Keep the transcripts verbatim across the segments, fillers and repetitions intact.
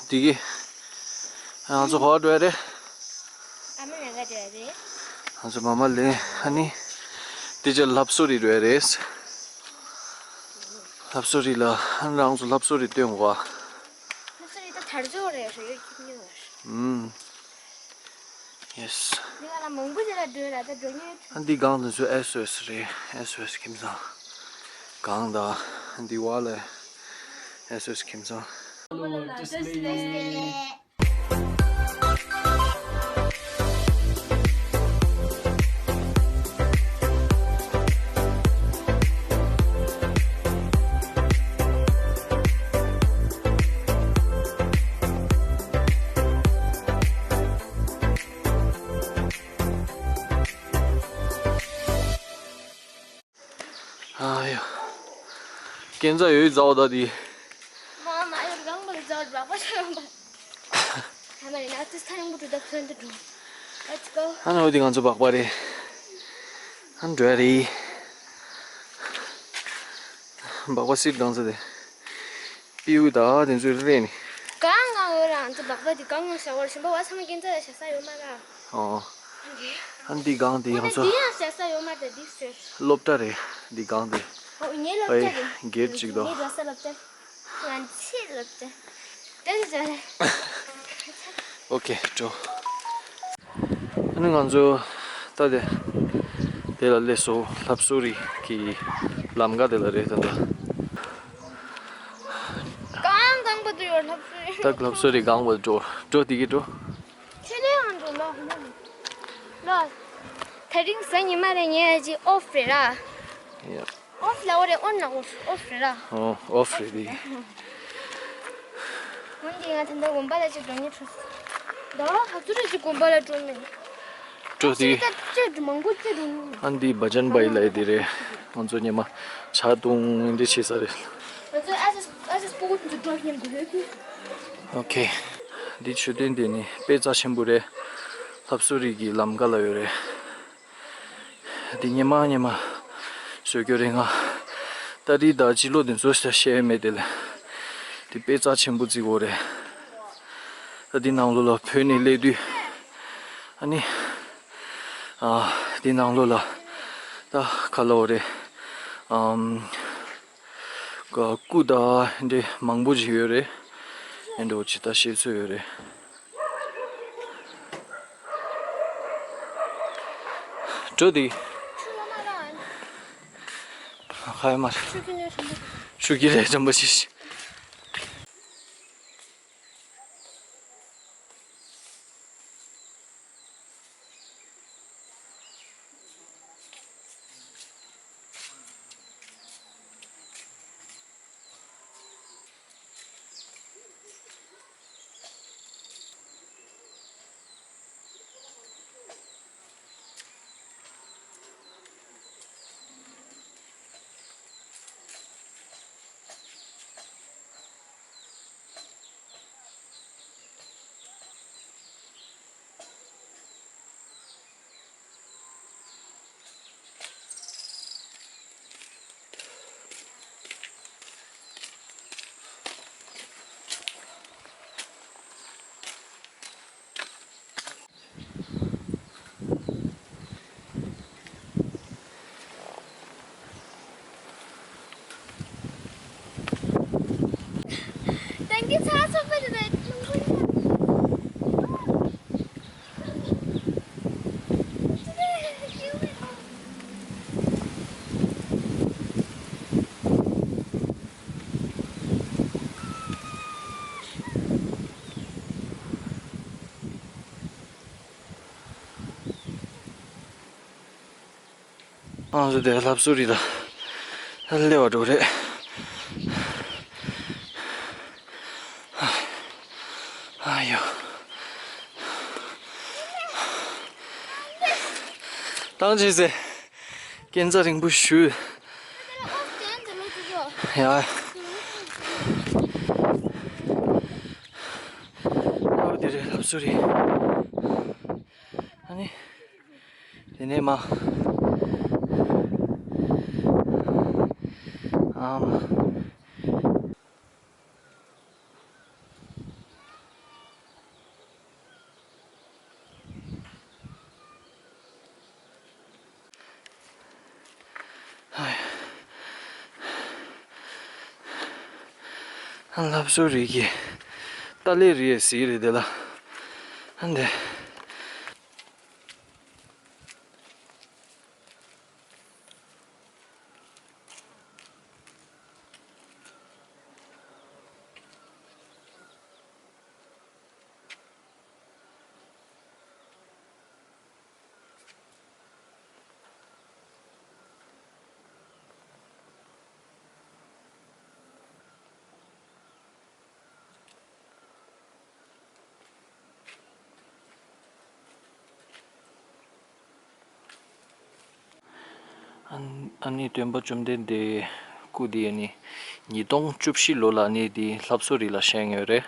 དེ་གི་ང་ཚོ་ག་པར་འགྲོ་ཡ་རེད། ཨ་མ་ལགས་ཀ་འགྲོ་ཡ་རེད། ང་ཚོ་མ་མ་ལེ་ཨ་ནི་དེ་ཅི་ལྷ་བསུ་རི་འགྲོ་ཡ་རེད། ལྷ་བསུ་རི་ལ་ཨ་ནི་རང་ཚོ་ལྷ་བསུ་རི་སྟོན་དགོས། ལྷ་བསུ་རི་ད་དར་ལྕོག་རེད་ཞུ་ཡོད་ཁྱིམ་ཉོ་བར། ཨུམ། Yes. འདི་ག་ལ་མང་པོ་ཞིག་ལ་འགྲོ་ལ་ད་འགྲོ་ཉེ། ཨ་འདི་སྒང་དེ་ཚོ་ཨེས་ཨོ་ཨེས་རེད། ཨེས་ཨོ་ཨེས་ཁྱིམ་ཚང་། སྒང་དང་འདི་བ་ལ་ཨེས་ཨོ་ཨེས་ཁྱིམ་ཚང་། ཨ་ཡ། སྐྱེན་རྩ་ཡོད་ཙའོ་ད་དེ། མ་མ་ཡོད་གང་མ་ལ་ཙའོ་རག་པ་ཤ་ཡོང་པ། ཁ་མ་ཡིན་ན་ཏིས་ཐ་ཡོང་པོ་དུ་ད་ཚོན་དུ་འགྲོ། Let's go. ཨ་ནི་འོ་དེ་ང་ཚོ་སྦག་པ་རེད། ཨ་འགྲོ་ཡ་རེད། སྦག་པ་སིར་གང་ཚོ་དེ། པིའུ་ད་དེ་ཚོའི་རེད་ནི། གང་ང་འོ་རང་ཚོ་སྦག་པ་དེ་གང་ང་ཤ་བར་ཞིམ་པ་བ་ཚང་མ་སྐྱེན་རྩ་ཡ་ཤ་ས་ཡོད་མ་ར། ཨོ། ཨ་འདི་སྒང་དེ་ང་ཚོ། འདི་ཡང་ཤ་ས་ཡོད་མ་ར་འདི་ཟེར། སློབ་གྲྭ་རེད་འདི་སྒང་དེ། ཨོ་ངའི་སློབ་གྲྭ་རེད། ཨེ་སྒེར་གཅིག་དོ། ངའི་རོ་ས་སློབ་གྲྭ། ང་ཚོའི་སློབ་གྲྭ། དེ་ནི་ཅོ་རེད། ཨོ་ཁེ་འགྲོ། ཨ་ནི་ང་ཚོ་ད་དེ་དེ་ལ་སླེབས་སོང་། ལྷ་བསུ་རི་གི་ལམ་ཁ་དེ་ལ་རེད་ད་ལྟ། གང་གང་པོ་དུ་ཡོད་ལྷ་བསུ་རི། ད་ལྷ་བསུ་རི་གང་པོ་འགྲོ་འགྲོ་དེ་གི་འགྲོ། ཆེ་ལེ་ཡང་འགྲོ་ལོ་ལོ། དེ་རིང་གཟའ་ཉི་མ་རེད། ངའི་ཨ་ཅེ་ཨོཕ་རེད་ར། ཡ། ཨོཕ་ལ་འོ་རེད། ཨོན་ལ་ཨོཕ་ཨོཕ་རེད་ར། ཨོ་ཨོཕ་རེད་དེ། འོན་ཏེ་ང་ད་ལྟ་དགོན་པ་ལ་ཅིག་འགྲོ་ཉེ་འཕྲོ། ད་ཧ་ཚུ་རེ་ཅིག་དགོན་པ་ལ་འགྲོ་མེད། འགྲོ་དེ། ད་ཅིག་མང་པོ་ཅིག་འགྲོ་ཉེ། ཨ་འདི་བ་ཇན་བའི་ལ་དེ་རེད། ང་ཚོ་ཉི་མ་ཇ་བཏུང་འདི་བྱེད་ས་རེད། ང་ཚོ་ཨ་ཅེ་ཨ་ཅེ་སྤུ་གུ་ཚོ་འགྲོ་ཉེ་འགྲོ་ཡོད་གི། ཨོ་ཁེ། འདི་མཆོད་རྟེན་དེ་ནི་དཔེ་རྩ་ཆེན་པོ་རེད། ལྷ་བསུ་རི་གི་ལམ་ཁ་ལ་ཡོད་རེད། འདི་ཉི་མ་ཉི་མ་བཟོ་རྒྱུ་རེད་ང་། ད་རི་དང་བྱི་ལོ་དེ་ཚོ་ཤ་བཤད་མེད་དེ་ལ། འདི་དཔེ་རྩ་ཆེན་པོ་བརྩི་དགོས་རེད། ད་འདི་ནང་ལོགས་ལ་བོད་ནས་སླེབས་དུས། ཨ་ནི། ཨ། འདི་ནང་ལོགས་ལ། ད་ག་ལ་འོ་རེད། ཨམ། ཀ་སྐུ་དང་འདྲེ་མང་པོ་ཞིག་ཡོད་རེད། ཨེ་འདྲ་བོ་ཅི་ད་བཤད་ཚོད་ཡོད་རེད། འགྲོ་དེ། ཁ་ཡ་མར། ཤུ་གི་ལས་དྲན་པ་ཞིག་ང་ཚོ་དེ་ལྷ་བསུ་རི་ལ་སླེབས་པ་འགྲོ་རེད། ཨ་ཡོ། ཐང་ཆད་ཟེར། སྐྱེན་རྩ་རིང་པོ་ཞུས། ཡ། ཨ་དེ་རེད་ལྷ་བསུ་རི། ཨ་ནི། དེ་ནས་མ། ཨམ། ལྷ་བཟོ་རིགས་ཀྱི་ཏཱ་ལའི་རིའི་གཟིགས་རེད་དེ་ལ། ཨ་འདི། ཨ་ནི་སྟོན་པ་བཅོམ་ལྡན་འདས་སྐུ་དེ་ནི་ཉིས་སྟོང་བཅུ་བཞི་ལོ་ལ་ནི་དེ་ལྷ་བཟོ་རི་ལ་བཞེངས་ཡོད་རེད།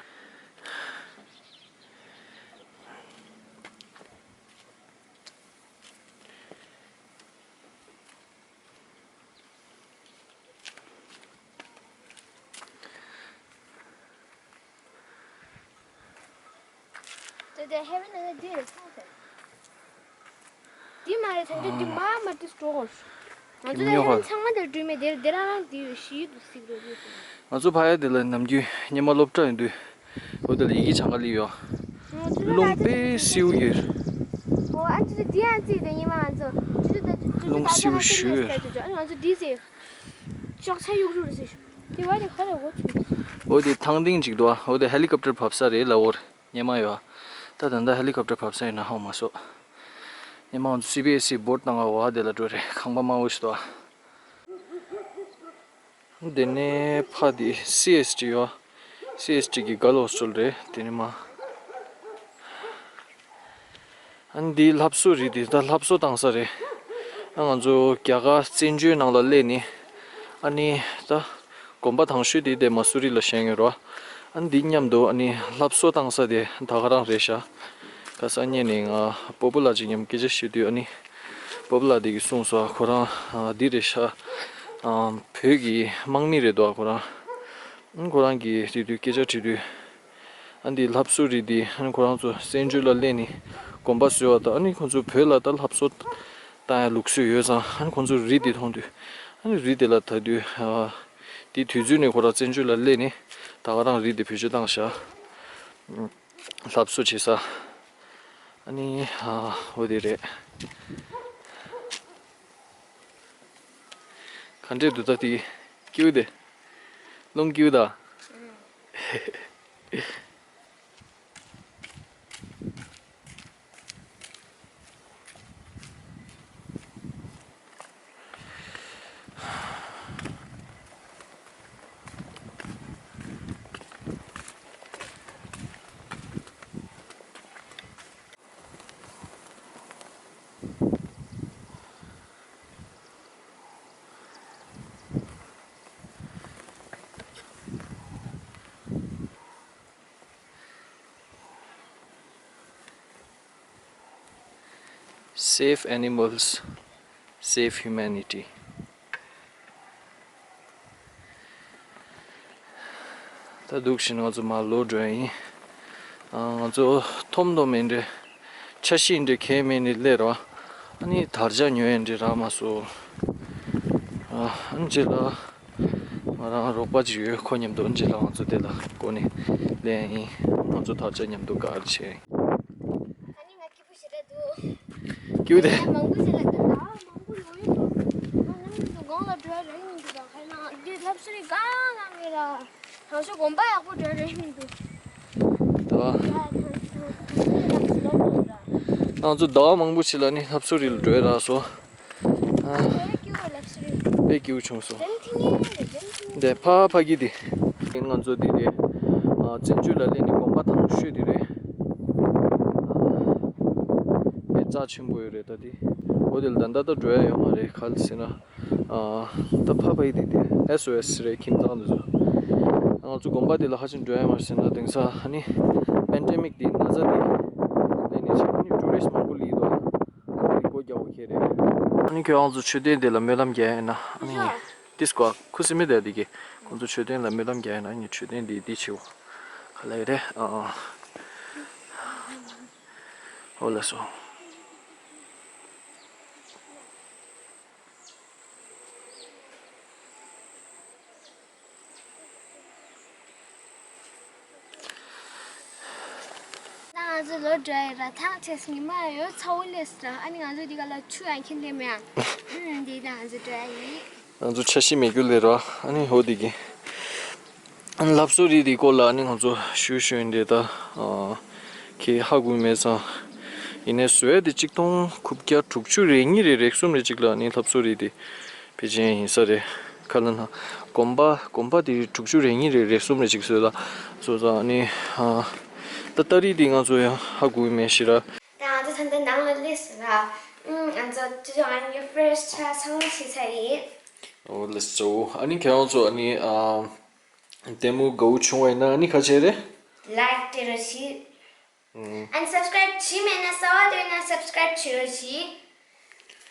དེ་དེ་ཧེ་བན་ནང་ལ་འདི་རེད་ཚང་ཟེར། འདི་མ་རེད་ཚང་འདི་འདི་མ་མ་འདི་སྤྲོ་གོ། ང་ཚོ་ལ་ཧེ་བན་ཚང་མ་དེར་འགྲུལ་མེད་དེར་དེ་རང་རང་འདི་ཡོད་ཤི་ཡོད་དུ་སིག་རེད་འདི། ང་ཚོ་ཕ་ཡ་དེ་ལ་ནམ་རྒྱུན་སྙེ་མ་སློབ་གྲྭ་ཡོད་དུས་འོ་དེ་ལ་ཡི་གེ་སྦྱང་ག་སླེབས་ཡོད། ང་ཚོ་རླུང་ལ་དཔེ་སེའུ་ཡོད། ཨོ་ཨ་ཅི་འདི་ཡང་ཅི་དེ་ཉི་མ་ང་ཚོ་ཅི་ད་ཅི་ཅི་རླུང་ད་སེའུ་ད་ཞུ་ད་ཡོད། ང་ཚོ་འདི་ཟེར། ཤོག་ཚ་ཡུག་རུ་རུ་ཟེར་ཤོག་དེ་བ་དེ་ཁ་ལ་འོ་ཚུགས། འོ་དེ་ཐང་སྟེང་ཅིག་འདུག་འོ་དེ་ཧེ་ལི་ཀོབ་ཊར་བབས་ས་རེད་ལ་འོར་ཉེ་མ་ཡོད། ད་ད་ད་ཧེ་ལི་ཀོབ་ཊར་བབས་ས་ཡིན་ན་ཧ་མ་སོ། ཉེ་མ་ང་ཚོ་སི་བི་ཨེས་སི་བོ་ཊི་བཏང་བ་དེ་ལ་འགྲོ་རེད་ཁང་པ་དམར་བོ་ཞིག་འདུག་དེ་ནས་ཕ་དེ་སི་ཨེས་ཊི་ཡོད། སི་ཨེས་ཊི་གི་གརལ་ཧོ་སི་ཊེལ་རེད་དེ་ནས་མ། ཨ་ནི་འདི་ལྷ་བཟོ་རི་འདི་ད་ལྷ་བཟོ་བཏང་ས་རེད། ཨ་ང་ཚོ་རྒྱ་གར་བཙན་བྱོལ་ནང་ལ་སླེབས་ནི། ཨ་ནི་ད་དགོན་པ་དང་ཤོས་དེ་དེ་མ་སུ་རི་ལ་བཞེངས་ཡོད་རེད་བ། ཨ་ནི་འདི་མཉམ་དུ་ཨ་ནི་ལྷ་བཟོ་བཏང་ས་དེ་ད་ག་རང་རེད་ཤག་ཁ་སང་ཉིན་ནས་ང་སྤོ་བོ་ལགས་ཅིག་མཉམ་སྐད་ཆ་བཤད་དུས་ཨ་ནི་སྤོ་བོ་ལགས་དེ་གིས་གསུངས་སོང་ཁོ་རང་འདི་རེད་ཤག་བོད་ཀྱི་དམག་མི་རེད་འདུག་ཁོ་རང་། ཁོ་རང་གིས་དེ་དུས་སྐད་ཆ་དྲིས་དུས། ཨ་འདི་ལྷ་བཟོ་རི་འདི་ཨ་ཁོ་རང་ཚོ་བཙན་བྱོལ་ལ་སླེབས་ནི་དགོན་པ་བཟོས་པ་དང་ཨ་ནི་ཁོ་ཚོ་བོད་ལ་ད་ལྷ་བཟོ་བཏང་ཡ་ལུགས་སྲོལ་ཡོད་ཙང་ཨ་ནི་ཁོ་ཚོ་རི་འདི་མཐོང་དུས་ཨ་ནི་རི་འདི་ལ་ད་དུས་ཨ་དེ་དུས་ཚོད་ནས་ཁོ་རང་བཙན་བྱོལ་ལ་སླེབས་ནི་ད་ག་རང་རི་འདི་བེད་སྤྱོད་བཏང་ཤག་ལྷ་བཟོ་བྱེད་ས། ཨ་ནི་ཨ་འོ་དེ་རེད། ག་འདྲས་འདུག་ད་དེ་ཀེའུ་དེ་རླུང་ཀེའུ་ད། Save animals, save humanity. ད་འདུག་བཞིན་ང་ཚོ་མར་ལོག་འགྲོ་ཡ་ཡིན། ཨ་ང་ཚོ་འཐོམ་འཐོམ་ཡིན་འདྲ། འཆར་གཞི་ཡིན་འདྲ་གས་མེད་ནི་སླེབས་རོགས། ཨ་ནི་དར་ལྕོག་ཉོ་ཡ་འདྲ་རག་མ་སོང་། ཨ་ཨ་ནི་རྗེས་ལ་ང་རང་རོགས་པ་ཅིག་ཡོད་ཁོ་མཉམ་དུ་རྗེས་ལ་ང་ཚོ་དེ་ལ་སྒོ་ནས་ལེན་ཡིན། ང་ཚོ་དར་ལྕོག་མཉམ་དུ་ག་རེ་བྱས་ཡིན། ཨ་ནི་ང་སྐྱིད་པོ་ཞེ་དྲག་འདུག་ཀྱུ་དེ། མང་པོ་ཞིག་ལ་ད་མང་པོ་ཡོང་ཡོད་འདུག་ང་ནམ་དུ་གང་ལ་འགྲོ་རེད་མི་འདུག་ད་ཁ་ན་འདི་ལྷ་བཟོ་རི་གང་ལ་མེད་ལ། ང་ཚོ་དགོན་པ་ཡག་པོ་འགྲོ་རེད་མི་འདུག་ད། ང་ཚོ་ཟླ་བ་མང་པོ་ཞིག་ལ་ནི་ལྷ་བཟོ་རི་ལ་འགྲོ་རག་སོང་། ཨ། དཔེ་སྐྱིད་པོ་བྱུང་སོང་། འདི་ཕ་ཕ་གི་དེ། ང་ཚོ་འདི་རེད། ཨ་བཙན་བྱོལ་ལ་སླེབས་ནས་དགོན་པ་དང་ཤོས་དེ་རེད། དཔེ་རྩ་ཆེན་པོ་ཡོད་རེད་ད་དེ། འོ་དེ་ལ་ད་ལྟ་ད་འགྲོ་ཡ་ཡོད་མ་རེད་ག་རེ་ཟེར་ན། ཨ་ད་ཕ་ཕ་ཡི་དེ་དེ་ཨེས་ཨོ་ཨེས་རེད་ཁྱིམ་ཚང་དེ་ཚོ། ང་ཚོ་དགོན་པ་དེ་ལ་ཧ་ཅང་འགྲོ་ཡ་མ་རེད་ཟེར་ན་དེང་སང་ཨ་ནི་པན་ཌེ་མིག་དེ་ན་ཚ་དེ་སླེབས་ནས་ཆེ་ཨ་ནི་ཊུ་རི་སི་མང་པོ་སླེབས་འདུག་སྒོ་རྒྱག་དགོས་ཁེལ་རེད། ཨ་ནི་ཁྱོད་རང་ཚོ་མཆོད་རྟེན་དེ་ལ་སྨོན་ལམ་རྒྱག་ཡ་ཡིན་ན་ཨ་ནི་ཏིས་ཀོ་ཁུ་སི་མི་དེ་དེ་གི་ཁོང་ཚོ་མཆོད་རྟེན་ལ་སྨོན་ལམ་རྒྱག་ཡ་ཡིན་ན་ཨ་ནི་མཆོད་རྟེན་དེ་དེ་ཆེའོ། ག་ལ་ཡི་རེད་ཨ། འོ་ལགས་སོ། ང་ཚོ་ལོ་འགྲོ་ཡི་ར། ཐང་ཆད་སོང་། ཉི་མ་ཡོད་ཚ་བོ་ལས་ར། ཨ་ནི་ང་ཚོ་འདི་ག་ལ་ཆུ་ཡང་ཁྱེར་སླེབས་མེད་ཨ། ཨུམ། འདི་ད་ང་ཚོ་འགྲོ་ཡི། ང་ཚོ་འཆར་གཞི་མེད་རྒྱུ་ལས་ར། ཨ་ནི་ཧོ་འདི་གི། ཨ་ནི་ལྷ་བཟོ་རིགས་འདི་སྐོར་ལ་ཨ་ནི་ང་ཚོ་ཞུ་ཞུ་ཡིན་དེ་ད། ཨ། ཁྱེད་ཧ་གོ་མེད་ཙང་། ཡིན་ནའི་བཟོ་ཡ་དེ་གཅིག་སྟོང་དགུ་བརྒྱ་དྲུག་ཅུ་རེ་གཉིས་རེ་རེ་གསུམ་རེ་གཅིག་ལ་ཨ་ནི་ལྷ་བཟོ་རིགས་དེ། ཕལ་ཆེར་ཡིན་ས་རེད། ཁ་ལ་ན། གོམ་པ་གོམ་པ་དེ་དྲུག་ཅུ་རེ་གཉིས་རེ་རེ་གསུམ་རེ་ཅིག་བཟོས་ལ། བཟོས་ཙང་ནི། ཨ། ད་ཏ་རིག་དེ་ང་ཚོ་ཡང་ཧ་གོ་མེད་ཤི་ར། ད་ང་ཚོ་ད་ལྟ་ནང་ལ་སླེབས་སོང་ར། ཨུམ། ང་ཚོ་ཅོ་ཅོ་ཨ་ནི་ཕི་རེ་ཤི་ཆ་ཚང་མ་བྱས་ཚར་ཡིན། ཨོ་ལེ་ཙོ། ཨ་ནི་ཁྱེད་རང་ཚོ་ཨ་ནི། ཨ། ལྟད་མོ་དགའ་བོ་བྱུང་བ་ཡིན་ན་ཨ་ནི་ག་བྱས་རེད། ལའིཀ་སྤྲད་རོགས་གྱིས། ཨུམ། ཨ་ནི་སབ་སི་ཀ་རེབ་བྱས་མེད་ན་གསར་པ་འདྲ་ཡིན་ན་སབ་སི་ཀ་རེབ་བྱེད་རོགས་གྱིས།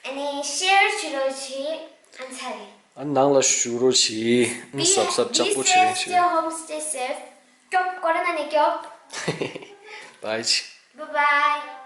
ཨ་ནི་ཤེར་བྱེད་རོགས་གྱིས། ཨ་ནི་ཚར་རེད། ཨ་ནི་ནང་ལ་བཞུགས་རོགས་གྱིས། ཨ་ནི་གཟབ་གཟབ་ལྕགས་པོ་བྱེད་རོགས་གྱིས། Be safe, stay home, stay safe. སྐྱོབ། ཀོ་རོ་ན་ནས་སྐྱོབ། བའི་ཇི། Bye bye.